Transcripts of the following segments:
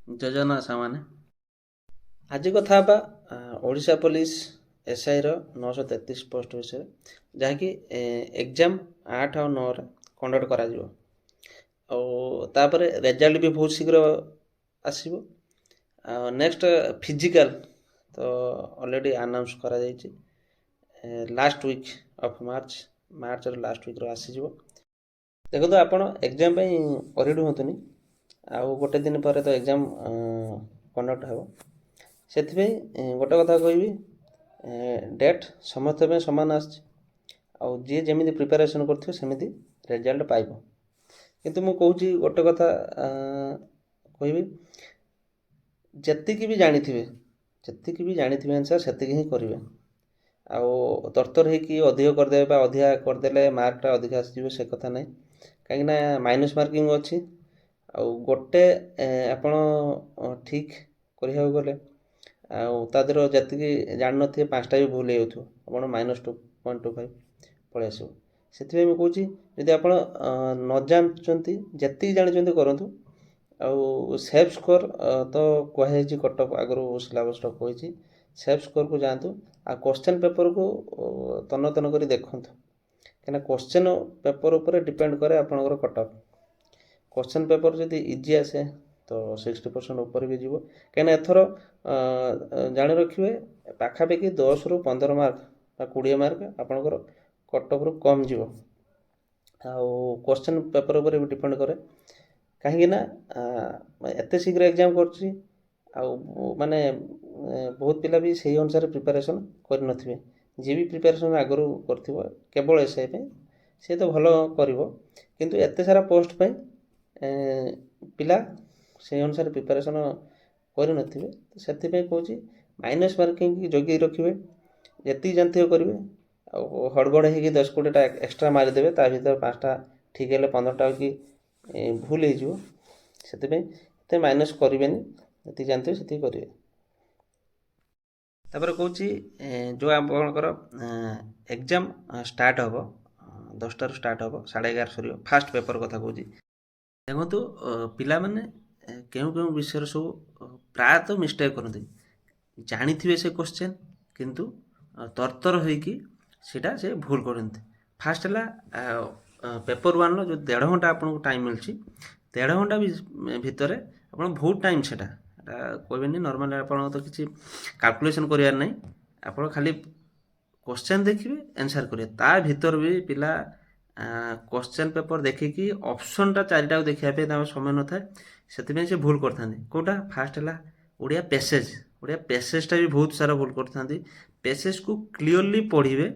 ଜୟ ଜଗନ୍ନାଥ ସାଙ୍ଗମାନେ। ଆଜି କଥା ହେବା ଓଡ଼ିଶା ପୋଲିସ ଏସ୍ଆଇର 933 ପୋଷ୍ଟ ବିଷୟରେ, ଯାହାକି ଏକ୍ଜାମ୍ 8 ଆଉ 9ରେ କଣ୍ଡକ୍ଟ କରାଯିବ। ଆଉ ତାପରେ ରେଜଲ୍ଟ ବି ବହୁତ ଶୀଘ୍ର ଆସିବ। ଆଉ ନେକ୍ସଟ ଫିଜିକାଲ ତ ଅଲରେଡ଼ି ଆନାଉନ୍ସ କରାଯାଇଛି, ଲାଷ୍ଟ ୱିକ୍ ଅଫ୍ ମାର୍ଚ୍ଚ, ମାର୍ଚ୍ଚର ଲାଷ୍ଟ ୱିକ୍ର ଆସିଯିବ। ଦେଖନ୍ତୁ, ଆପଣ ଏକ୍ଜାମ୍ ପାଇଁ ୱରିଡ଼ ହୁଅନ୍ତୁନି। ଆଉ ଗୋଟେ ଦିନ ପରେ ତ ଏକ୍ଜାମ୍ କଣ୍ଡକ୍ଟ ହେବ। ସେଥିପାଇଁ ଗୋଟେ କଥା କହିବି, ଡେଟ୍ ସମସ୍ତଙ୍କ ପାଇଁ ସମାନ ଆସିଛି ଆଉ ଯିଏ ଯେମିତି ପ୍ରିପାରେସନ୍ କରିଥିବ, ସେମିତି ରେଜଲ୍ଟ ପାଇବ। କିନ୍ତୁ ମୁଁ କହୁଛି, ଗୋଟେ କଥା କହିବି, ଯେତିକି ବି ଜାଣିଥିବେ, ଯେତିକି ବି ଜାଣିଥିବେ ଆନ୍ସର୍, ସେତିକି ହିଁ କରିବେ। ଆଉ ତରତର ହେଇକି ଅଧିକ କରିଦେବେ ବା ଅଧିକା କରିଦେଲେ ମାର୍କଟା ଅଧିକା ଆସିଯିବ, ସେ କଥା ନାହିଁ। କାହିଁକିନା ମାଇନସ୍ ମାର୍କିଂ ଅଛି। ଆଉ ଗୋଟେ ଆପଣ ଠିକ୍ କରିବାକୁ ଗଲେ ଆଉ ତା ଦେହର ଯେତିକି ଜାଣିନଥିବେ, 5ଟା ବି ଭୁଲ ହେଇଯାଉଥିବ, ଆପଣ -2.25 ପଳେଇ ଆସିବ। ସେଥିପାଇଁ ମୁଁ କହୁଛି, ଯଦି ଆପଣ ନ ଜାଣିଛନ୍ତି, ଯେତିକି ଜାଣିଛନ୍ତି କରନ୍ତୁ। ଆଉ ସେଫ୍ ସ୍କୋର୍ ତ କୁହାଯାଇଛି, କଟଅଫ୍ ଆଗରୁ ସିଲାବସ୍ଟା କହିଛି, ସେଫ୍ ସ୍କୋର୍କୁ ଯାଆନ୍ତୁ ଆଉ କୋଶ୍ଚେନ୍ ପେପର୍କୁ ତନ୍ନ ତନ୍ନ କରି ଦେଖନ୍ତୁ। କାହିଁକିନା କୋଶ୍ଚେନ୍ ପେପର୍ ଉପରେ ଡିପେଣ୍ଡ କରେ ଆପଣଙ୍କର କଟଅଫ୍। କୋଶ୍ଚେନ୍ ପେପର୍ ଯଦି ଇଜି ଆସେ ତ 60% ଉପରେ ବି ଯିବ। କାହିଁକିନା ଏଥର ଜାଣି ରଖିବେ, ପାଖାପାଖି 10ରୁ 15 ମାର୍କ ବା 20 ମାର୍କ ଆପଣଙ୍କର କଟଅଫ୍ରୁ କମ୍ ଯିବ। ଆଉ କୋଶ୍ଚେନ୍ ପେପର୍ ଉପରେ ବି ଡିପେଣ୍ଡ କରେ। କାହିଁକି ନା ଏତେ ଶୀଘ୍ର ଏକ୍ଜାମ୍ କରୁଛି ଆଉ ମାନେ ବହୁତ ପିଲା ବି ସେଇ ଅନୁସାରେ ପ୍ରିପାରେସନ୍ କରିନଥିବେ। ଯିଏ ବି ପ୍ରିପାରେସନ୍ ଆଗରୁ କରିଥିବ କେବଳ ଏସ୍ଆଇ ପାଇଁ, ସେ ତ ଭଲ କରିବ। କିନ୍ତୁ ଏତେ ସାରା ପୋଷ୍ଟ ପାଇଁ ପିଲା ସେଇ ଅନୁସାରେ ପ୍ରିପାରେସନ୍ କରିନଥିବେ। ତ ସେଥିପାଇଁ କହୁଛି, ମାଇନସ୍ ମାର୍କିଂ ଜଗିକି ରଖିବେ, ଯେତିକି ଜାଣିଥିବେ କରିବେ। ଆଉ ହଡ଼ବଡ଼ ହେଇକି 10-20ଟା ଏକ୍ସଟ୍ରା ମାରିଦେବେ, ତା ଭିତରେ 5ଟା ଠିକ୍ ହେଲେ 15ଟା କି ଭୁଲ ହେଇଯିବ। ସେଥିପାଇଁ ଏତେ ମାଇନସ୍ କରିବେନି, ଯେତିକି ଜାଣିଥିବେ ସେତିକି କରିବେ। ତାପରେ କହୁଛି, ଯେଉଁ ଆପଣଙ୍କର ଏକ୍ଜାମ୍ ଷ୍ଟାର୍ଟ ହେବ, 10ଟାରୁ ଷ୍ଟାର୍ଟ ହେବ, 11:30 ସରିବ। ଫାଷ୍ଟ ପେପର୍ କଥା କହୁଛି। ଦେଖନ୍ତୁ, ପିଲାମାନେ କେଉଁ କେଉଁ ବିଷୟରେ ସବୁ ପ୍ରାୟତଃ ମିଷ୍ଟେକ୍ କରନ୍ତି। ଜାଣିଥିବେ ସେ କୋଶ୍ଚେନ୍, କିନ୍ତୁ ତରତର ହେଇକି ସେଇଟା ସେ ଭୁଲ କରନ୍ତି। ଫାଷ୍ଟ ହେଲା ପେପର୍ ୱାନ୍ର ଯେଉଁ ଦେଢ଼ ଘଣ୍ଟା ଆପଣଙ୍କୁ ଟାଇମ୍ ମିଳୁଛି, ଦେଢ଼ ଘଣ୍ଟା ଭିତରେ ଆପଣ ବହୁତ ଟାଇମ୍ ସେଇଟା ଏଟା କହିବେନି। ନର୍ମାଲି ଆପଣଙ୍କ ତ କିଛି କାଲକୁଲେସନ୍ କରିବାର ନାହିଁ, ଆପଣ ଖାଲି କୋଶ୍ଚେନ୍ ଦେଖିବେ, ଆନ୍ସର୍ କରିବେ। ତା ଭିତରେ ବି ପିଲା କୋଶ୍ଚେନ୍ ପେପର୍ ଦେଖିକି ଅପସନ୍ଟା ଚାରିଟାକୁ ଦେଖିବା ପାଇଁ ତାଙ୍କ ସମୟ ନଥାଏ, ସେଥିପାଇଁ ସେ ଭୁଲ କରିଥାନ୍ତି। କେଉଁଟା? ଫାଷ୍ଟ ହେଲା ଓଡ଼ିଆ ପେସେଜ୍। ଓଡ଼ିଆ ପେସେଜ୍ଟା ବି ବହୁତ ସାରା ଭୁଲ କରିଥାନ୍ତି। ପେସେଜ୍କୁ କ୍ଲିଅରଲି ପଢ଼ିବେ,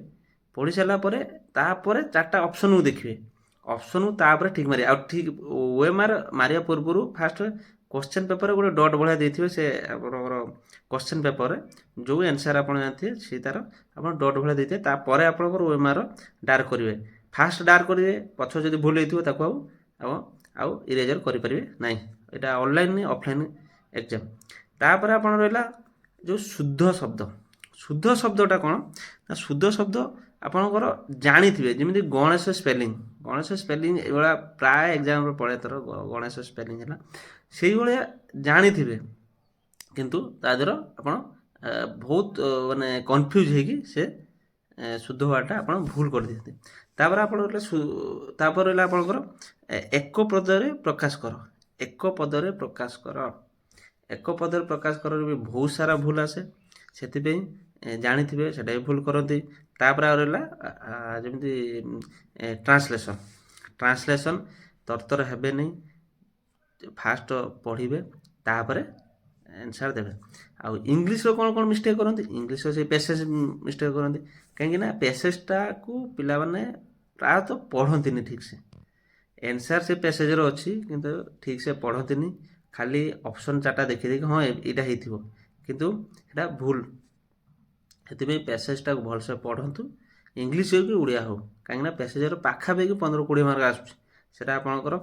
ପଢ଼ି ସାରିଲା ପରେ ତାପରେ ଚାରିଟା ଅପସନ୍କୁ ଦେଖିବେ, ଅପସନ୍କୁ ତାପରେ ଠିକ୍ ମାରିବେ। ଆଉ ଠିକ୍ ଓଏମ୍ଆର୍ ମାରିବା ପୂର୍ବରୁ ଫାଷ୍ଟ କୋଶ୍ଚେନ୍ ପେପରରେ ଗୋଟେ ଡଟ୍ ଭଳିଆ ଦେଇଥିବେ। ସେ ଆପଣଙ୍କର କୋଶ୍ଚେନ୍ ପେପରରେ ଯେଉଁ ଆନ୍ସର୍ ଆପଣ ଜାଣିଥିବେ, ସେ ତାର ଆପଣ ଡଟ୍ ଭଳିଆ ଦେଇଥିବେ। ତାପରେ ଆପଣଙ୍କର ଓଏମ୍ଆର୍ ଡାର୍କ କରିବେ। ଫାଷ୍ଟ ଡାର୍କ କରିବେ, ପଛ ଯଦି ଭୁଲ ହେଇଥିବ, ତାକୁ ଆଉ ଇରେଜର୍ କରିପାରିବେ ନାହିଁ। ଏଇଟା ଅନଲାଇନ୍ ଅଫଲାଇନ୍ ଏକ୍ଜାମ୍। ତାପରେ ଆପଣ ରହିଲା ଯେଉଁ ଶୁଦ୍ଧ ଶବ୍ଦ। ଶୁଦ୍ଧ ଶବ୍ଦଟା କ'ଣ ନା, ଶୁଦ୍ଧ ଶବ୍ଦ ଆପଣଙ୍କର ଜାଣିଥିବେ, ଯେମିତି ଗଣେଶ ସ୍ପେଲିଂ। ଗଣେଶ ସ୍ପେଲିଂ ଏଇଭଳିଆ ପ୍ରାୟ ଏକ୍ଜାମ୍ରେ ପଡ଼େ। ଏଥର ଗଣେଶ ସ୍ପେଲିଂ ହେଲା, ସେଇଭଳିଆ ଜାଣିଥିବେ, କିନ୍ତୁ ତା ଦେହର ଆପଣ ବହୁତ ମାନେ କନଫ୍ୟୁଜ୍ ହେଇକି ସେ ଶୁଦ୍ଧ ୱାର୍ଡ଼ଟା ଆପଣ ଭୁଲ କରିଦିଅନ୍ତି। ତାପରେ ଆପଣ ରହିଲା, ତାପରେ ରହିଲା ଆପଣଙ୍କର ଏକ ପଦରେ ପ୍ରକାଶ କର। ଏକ ପଦରେ ପ୍ରକାଶ କର, ଏକ ପଦରେ ପ୍ରକାଶ କରରେ ବି ବହୁତ ସାରା ଭୁଲ ଆସେ। ସେଥିପାଇଁ ଜାଣିଥିବେ, ସେଇଟା ବି ଭୁଲ କରନ୍ତି। ତାପରେ ଆଉ ରହିଲା ଯେମିତି ଟ୍ରାନ୍ସଲେସନ୍। ଟ୍ରାନ୍ସଲେସନ୍ ତରତର ହେବେନି, ଫାଷ୍ଟ ପଢ଼ିବେ, ତାପରେ ଆନ୍ସର୍ ଦେବେ। ଆଉ ଇଂଲିଶର କ'ଣ କ'ଣ ମିଷ୍ଟେକ୍ କରନ୍ତି? ଇଂଲିଶର ସେଇ ପେସେଜ୍ ମିଷ୍ଟେକ୍ କରନ୍ତି। କାହିଁକି ନା ପେସେଜଟାକୁ ପିଲାମାନେ ପ୍ରାୟତଃ ପଢ଼ନ୍ତିନି ଠିକ୍ସେ। ଆନ୍ସର୍ ସେ ପେସେଜରେ ଅଛି, କିନ୍ତୁ ଠିକ୍ସେ ପଢ଼ନ୍ତିନି। ଖାଲି ଅପସନ୍ ଚାରିଟା ଦେଖିଦେଇକି ହଁ, ଏଇଟା ହେଇଥିବ, କିନ୍ତୁ ସେଇଟା ଭୁଲ। ସେଥିପାଇଁ ପେସେଜଟାକୁ ଭଲସେ ପଢ଼ନ୍ତୁ, ଇଂଲିଶ ହେଉ କି ଓଡ଼ିଆ ହେଉ। କାହିଁକିନା ପେସେଜର ପାଖାପାଖି 15-20 ମାର୍କ ଆସୁଛି। ସେଇଟା ଆପଣଙ୍କର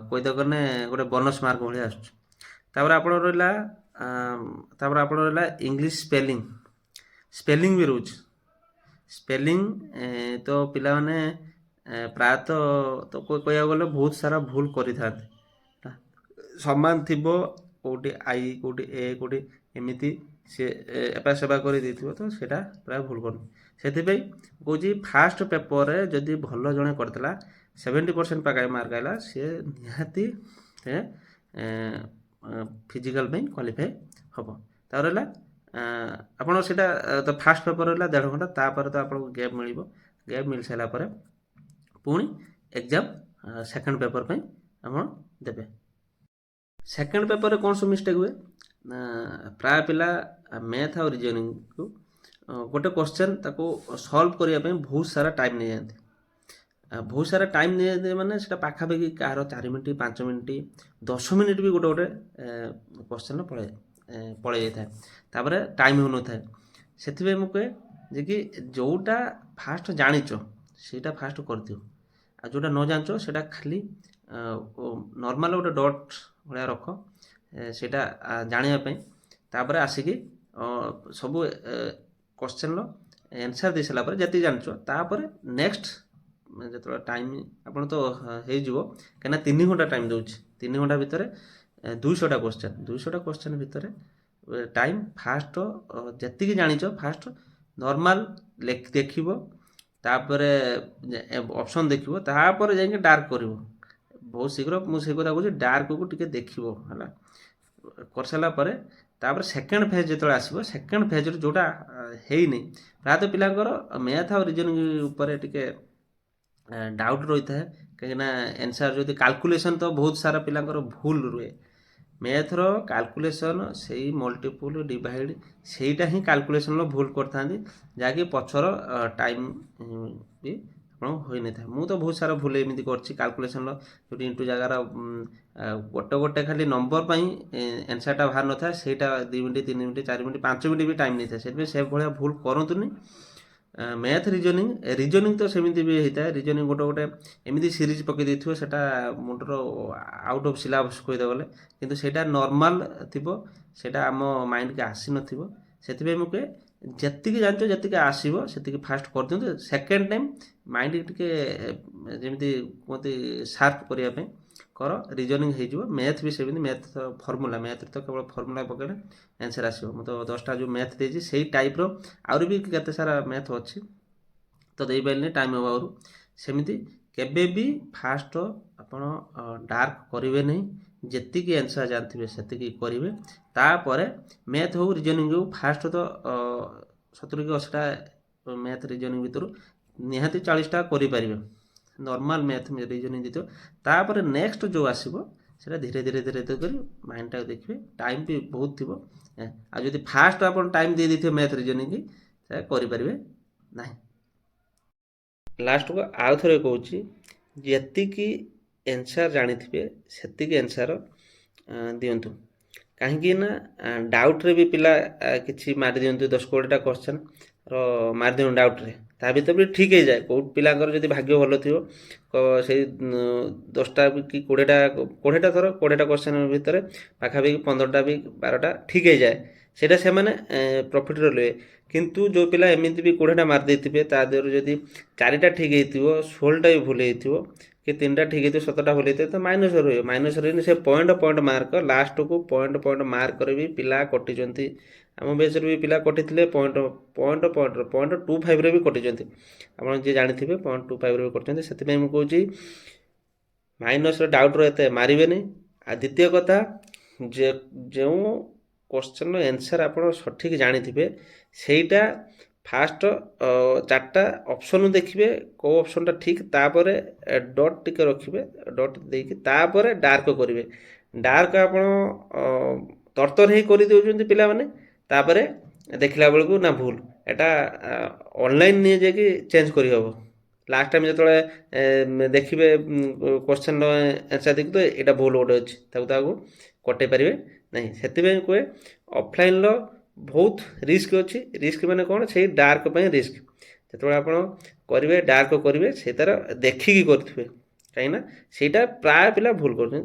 କହିତେ ଗଲେ ଗୋଟେ ବୋନସ୍ ମାର୍କ ଭଳିଆ ଆସୁଛି। ତାପରେ ଆପଣ ରହିଲା ଇଂଲିଶ ସ୍ପେଲିଂ। ସ୍ପେଲିଂ ବି ରହୁଛି। ସ୍ପେଲିଂ ତ ପିଲାମାନେ ପ୍ରାୟତଃ ତ କହିବାକୁ ଗଲେ ବହୁତ ସାରା ଭୁଲ କରିଥାନ୍ତି। ସମାନ ଥିବ। କେଉଁଠି I, କେଉଁଠି ଏ, କେଉଁଠି ଏମିତି ସେ ଏପା ସେବା କରି ଦେଇଥିବ, ତ ସେଇଟା ପ୍ରାୟ ଭୁଲ କରନ୍ତି। ସେଥିପାଇଁ କହୁଛି, ଫାଷ୍ଟ ପେପରରେ ଯଦି ଭଲ ଜଣେ କରିଥିଲା, 70% ପାଖାପାଖି ମାର୍କ ଆଇଲା, ସିଏ ନିହାତି ସେ ଫିଜିକାଲ ପାଇଁ କ୍ୱାଲିଫାଏ ହେବ। ତାପରେ ହେଲା ଆପଣ ସେଇଟା ତ ଫାଷ୍ଟ ପେପର ହେଲା ଦେଢ଼ ଘଣ୍ଟା। ତାପରେ ତ ଆପଣଙ୍କୁ ଗ୍ୟାପ୍ ମିଳିବ। ଗ୍ୟାପ୍ ମିଳି ସାରିଲା ପରେ ପୁଣି ଏକ୍ଜାମ୍ ସେକେଣ୍ଡ ପେପର ପାଇଁ ଆପଣ ଦେବେ। ସେକେଣ୍ଡ ପେପରରେ କ'ଣ ସବୁ ମିଷ୍ଟେକ୍ ହୁଏ ନା, ପ୍ରାୟ ପିଲା ମ୍ୟାଥ୍ ଆଉ ରିଜନିଂକୁ ଗୋଟେ କ୍ୱେଶ୍ଚନ୍ ତାକୁ ସଲ୍ଭ କରିବା ପାଇଁ ବହୁତ ସାରା ଟାଇମ୍ ନେଇଯାଆନ୍ତି। ବହୁତ ସାରା ଟାଇମ୍ ନେଇଯାଆନ୍ତି ମାନେ ସେଇଟା ପାଖାପାଖି କାହାର 4 ମିନିଟ୍, 5 ମିନିଟ୍, 10 ମିନିଟ୍ ବି ଗୋଟେ ଗୋଟେ କ୍ୱେଶ୍ଚନ୍ ପଳେଇ ଯାଇଥାଏ। ତାପରେ ଟାଇମ୍ ହେଉନଥାଏ। ସେଥିପାଇଁ ମୁଁ କୁହେ ଯେ କି ଯେଉଁଟା ଫାଷ୍ଟ ଜାଣିଛ, ସେଇଟା ଫାଷ୍ଟ କରିଦିଅ। ଆଉ ଯେଉଁଟା ନ ଜାଣିଛ, ସେଇଟା ଖାଲି ନର୍ମାଲ ଗୋଟେ ଡଟ୍ ଭଳିଆ ରଖ ସେଇଟା ଜାଣିବା ପାଇଁ। ତାପରେ ଆସିକି ସବୁ କ୍ୱେଶ୍ଚନ୍ର ଆନ୍ସର୍ ଦେଇ ସାରିଲା ପରେ, ଯେତିକି ଜାଣିଛ, ତାପରେ ନେକ୍ସଟ ଯେତେବେଳେ ଟାଇମ୍ ଆପଣ ତ ହେଇଯିବ, କାହିଁକିନା 3 ଘଣ୍ଟା ଟାଇମ୍ ଦେଉଛି। 3 ଘଣ୍ଟା ଭିତରେ 200ଟା କ୍ୱେଶ୍ଚନ୍, 200ଟା କ୍ୱେଶ୍ଚନ୍ ଭିତରେ ଟାଇମ୍ ଫାଷ୍ଟ ଯେତିକି ଜାଣିଛ ଫାଷ୍ଟ ନର୍ମାଲ ଦେଖିବ, ତାପରେ ଅପସନ୍ ଦେଖିବ, ତାପରେ ଯାଇକି ଡାର୍କ କରିବ। ବହୁତ ଶୀଘ୍ର ମୁଁ ସେଇ କଥା କହୁଛି, ଡାର୍କକୁ ଟିକେ ଦେଖିବ ହେଲା। କରିସାରିଲା ପରେ ତାପରେ ସେକେଣ୍ଡ ଫେଜ୍ ଯେତେବେଳେ ଆସିବ, ସେକେଣ୍ଡ ଫେଜ୍ରେ ଯେଉଁଟା ହେଇନି, ପ୍ରାୟତଃ ପିଲାଙ୍କର ମ୍ୟାଥ୍ ଆଉ ରିଜନିଂ ଉପରେ ଟିକେ ଡାଉଟ୍ ରହିଥାଏ। କାହିଁକିନା ଏନ୍ସାର୍ ଯଦି କାଲକୁଲେସନ୍ ତ ବହୁତ ସାରା ପିଲାଙ୍କର ଭୁଲ ରୁହେ। ମ୍ୟାଥ୍ର କାଲକୁଲେସନ୍ ସେଇ ମଲ୍ଟିପୁଲ୍, ଡିଭାଇଡ଼, ସେଇଟା ହିଁ କାଲକୁଲେସନ୍ର ଭୁଲ କରିଥାନ୍ତି, ଯାହାକି ପଛର ଟାଇମ୍ ବି ଆପଣ ହୋଇନଥାଏ। ମୁଁ ତ ବହୁତ ସାରା ଭୁଲ ଏମିତି କରିଛି କାଲକୁଲେସନ୍ର, ଯେଉଁଠି ଇଣ୍ଟୁ ଜାଗାର ଗୋଟେ ଗୋଟେ ଖାଲି ନମ୍ବର ପାଇଁ ଏନ୍ସାର୍ଟା ବାହାରି ନଥାଏ, ସେଇଟା 2 ମିନିଟ୍, 3 ମିନିଟ୍, 4 ମିନିଟ୍, 5 ମିନିଟ୍ ବି ଟାଇମ୍ ନେଇଥାଏ। ସେଥିପାଇଁ ସେ ଭଳିଆ ଭୁଲ କରନ୍ତୁନି। ମ୍ୟାଥ୍, ରିଜନିଂ, ରିଜନିଂ ତ ସେମିତି ବି ହେଇଥାଏ। ରିଜନିଂ ଗୋଟେ ଗୋଟେ ଏମିତି ସିରିଜ୍ ପକାଇ ଦେଇଥିବ, ସେଇଟା ମୁଣ୍ଡର ଆଉଟ୍ ଅଫ୍ ସିଲାବସ୍ କହିଦେବାକୁ ଗଲେ, କିନ୍ତୁ ସେଇଟା ନର୍ମାଲ ଥିବ, ସେଇଟା ଆମ ମାଇଣ୍ଡକି ଆସିନଥିବ। ସେଥିପାଇଁ ମୁଁ କୁହେ, ଯେତିକି ଜାଣିଛ, ଯେତିକି ଆସିବ, ସେତିକି ଫାଷ୍ଟ କରିଦିଅନ୍ତୁ। ସେକେଣ୍ଡ ଟାଇମ୍ ମାଇଣ୍ଡ ଟିକେ ଯେମିତି କୁହନ୍ତି ସାର୍ପ କରିବା ପାଇଁ କର, ରିଜନିଂ ହେଇଯିବ। ମ୍ୟାଥ୍ ବି ସେମିତି, ମ୍ୟାଥ୍ ଫର୍ମୁଲା, ମ୍ୟାଥ୍ରେ ତ କେବଳ ଫର୍ମୁଲା ପକାଇଲେ ଆନ୍ସର୍ ଆସିବ। ମୁଁ ତ 10ଟା ଯେଉଁ ମ୍ୟାଥ୍ ଦେଇଛି, ସେଇ ଟାଇପ୍ର ଆହୁରି ବି କେତେ ସାରା ମ୍ୟାଥ୍ ଅଛି, ତ ଦେଇପାରିଲିନି ଟାଇମ୍ ଅଭାବରୁ। ସେମିତି କେବେ ବି ଫାଷ୍ଟ ଆପଣ ଡାର୍କ କରିବେ ନାହିଁ। ଯେତିକି ଆନ୍ସର୍ ଜାଣିଥିବେ, ସେତିକି କରିବେ। ତାପରେ ମ୍ୟାଥ୍ ହଉ, ରିଜନିଂ ହଉ, ଫାଷ୍ଟ ତ 70 କି 80ଟା ମ୍ୟାଥ୍ ରିଜନିଂ ଭିତରୁ ନିହାତି 40ଟା କରିପାରିବେ, ନର୍ମାଲ ମ୍ୟାଥ୍ ରିଜନିଂ ଦେଇଥିବ। ତାପରେ ନେକ୍ସଟ ଯେଉଁ ଆସିବ, ସେଇଟା ଧୀରେ ଧୀରେ ଧୀରେ ଧୀରେ କରି ମାଇଣ୍ଡଟାକୁ ଦେଖିବେ, ଟାଇମ୍ ବି ବହୁତ ଥିବ। ଆଉ ଯଦି ଫାଷ୍ଟ ଆପଣ ଟାଇମ୍ ଦେଇ ଦେଇଥିବେ ମ୍ୟାଥ୍ ରିଜନିଂ, ସେଟା କରିପାରିବେ ନାହିଁ। ଲାଷ୍ଟକୁ ଆଉ ଥରେ କହୁଛି, ଯେତିକି ଏନ୍ସାର୍ ଜାଣିଥିବେ, ସେତିକି ଏନ୍ସାର୍ ଦିଅନ୍ତୁ। କାହିଁକି ନା ଡାଉଟ୍ରେ ବି ପିଲା କିଛି ମାରି ଦିଅନ୍ତି, 10-20ଟା କ୍ୱେଶ୍ଚନ୍ର ମାରି ଦିଅନ୍ତି ଡାଉଟ୍ରେ, ତା ଭିତରେ ବି ଠିକ୍ ହେଇଯାଏ। କେଉଁ ପିଲାଙ୍କର ଯଦି ଭାଗ୍ୟ ଭଲ ଥିବ, ସେଇ 10ଟା କି 20ଟା, 20ଟା ଥର 20ଟା କ୍ୱେଶ୍ଚନ୍ ଭିତରେ ପାଖାପାଖି 15ଟା ବି 12ଟା ଠିକ୍ ହେଇଯାଏ, ସେଇଟା ସେମାନେ ପ୍ରଫିଟ୍ରେ ରହିବେ। କିନ୍ତୁ ଯେଉଁ ପିଲା ଏମିତି ବି 20ଟା ମାରି ଦେଇଥିବେ, ତା ଦେହରୁ ଯଦି ଚାରିଟା ଠିକ୍ ହେଇଥିବ, 16ଟା ବି ଭୁଲ ହେଇଥିବ, କି ତିନିଟା ଠିକ୍ ହେଇଥିବ, 17ଟା ଭୁଲ ହେଇଥିବ, ତ ମାଇନସ୍ ରହିବ। ମାଇନସ୍ ରହିଲେ ସେ ପଏଣ୍ଟ ପଏଣ୍ଟ ମାର୍କ, ଲାଷ୍ଟକୁ ପଏଣ୍ଟ ପଏଣ୍ଟ ମାର୍କରେ ବି ପିଲା କଟିଛନ୍ତି। ଆମ ବେଚ୍ରେ ବି ପିଲା କଟିଥିଲେ, ପଏଣ୍ଟ ପଏଣ୍ଟ ପଏଣ୍ଟ 0.25ରେ ବି କଟିଛନ୍ତି। ଆପଣ ଯିଏ ଜାଣିଥିବେ, 0.25ରେ ବି କଟିଛନ୍ତି। ସେଥିପାଇଁ ମୁଁ କହୁଛି, ମାଇନସ୍ର ଡାଉଟ୍ର ଏତେ ମାରିବେନି। ଆଉ ଦ୍ୱିତୀୟ କଥା ଯେ ଯେଉଁ କ୍ୱେଶ୍ଚନ୍ର ଆନ୍ସର୍ ଆପଣ ସଠିକ୍ ଜାଣିଥିବେ, ସେଇଟା ଫାଷ୍ଟ ଚାରିଟା ଅପସନ୍ ଦେଖିବେ, କେଉଁ ଅପସନ୍ଟା ଠିକ୍। ତାପରେ ଡଟ୍ ଟିକେ ରଖିବେ, ଡଟ୍ ଦେଇକି ତାପରେ ଡାର୍କ କରିବେ। ଡାର୍କ ଆପଣ ତରତର ହେଇ କରିଦେଉଛନ୍ତି ପିଲାମାନେ, ତାପରେ ଦେଖିଲା ବେଳକୁ ନା ଭୁଲ। ଏଟା ଅନଲାଇନ୍ ନିଏ ଯାଇକି ଚେଞ୍ଜ କରିହେବ। ଲାଷ୍ଟ ଟାଇମ୍ ଯେତେବେଳେ ଦେଖିବେ କ୍ୱେଶ୍ଚନ୍ର ଆନ୍ସର୍ ଦେଖିବେ, ଏଇଟା ଭୁଲ ଗୋଟେ ଅଛି, ତାକୁ ତାକୁ କଟେଇ ପାରିବେ ନାହିଁ। ସେଥିପାଇଁ କୁହେ, ଅଫଲାଇନ୍ର ବହୁତ ରିସ୍କ ଅଛି। ରିସ୍କ ମାନେ କ'ଣ? ସେଇ ଡାର୍କ ପାଇଁ ରିସ୍କ। ଯେତେବେଳେ ଆପଣ କରିବେ, ଡାର୍କ କରିବେ, ସେ ତାର ଦେଖିକି କରିଥିବେ, କାହିଁକିନା ସେଇଟା ପ୍ରାୟ ପିଲା ଭୁଲ କରୁଛନ୍ତି।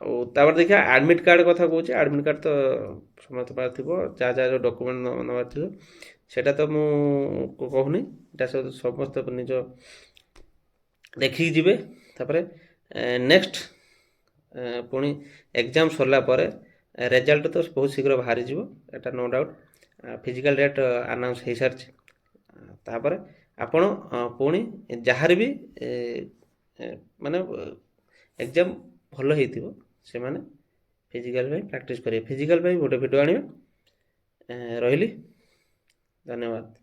ଆଉ ତାପରେ ଦେଖିବା ଆଡ଼ମିଟ୍ କାର୍ଡ଼ କଥା କହୁଛି। ଆଡ଼ମିଟ୍ କାର୍ଡ଼ ତ ସମସ୍ତ ପାଖରେ ଥିବ, ଯାହା ଯାହା ଯେଉଁ ଡକୁମେଣ୍ଟ ନେବାର ଥିବ, ସେଇଟା ତ ମୁଁ କହୁନି। ଏଇଟା ସବୁ ସମସ୍ତେ ନିଜ ଦେଖିକି ଯିବେ। ତାପରେ ନେକ୍ସଟ ପୁଣି ଏକ୍ଜାମ୍ ସରିଲା ପରେ ରେଜଲ୍ଟ ତ ବହୁତ ଶୀଘ୍ର ବାହାରିଯିବ, ଏଟା no doubt. Physical date announce ହେଇସାରିଛି। ତାପରେ ଆପଣ ପୁଣି ଯାହାର ବି ମାନେ ଏକ୍ଜାମ୍ ଭଲ ହେଇଥିବ, ସେମାନେ ଫିଜିକାଲ୍ ପାଇଁ ପ୍ରାକ୍ଟିସ୍ କରିବେ। ଫିଜିକାଲ୍ ପାଇଁ ଗୋଟେ ଭିଡ଼ିଓ ଆଣିବେ। ରହିଲି, ଧନ୍ୟବାଦ।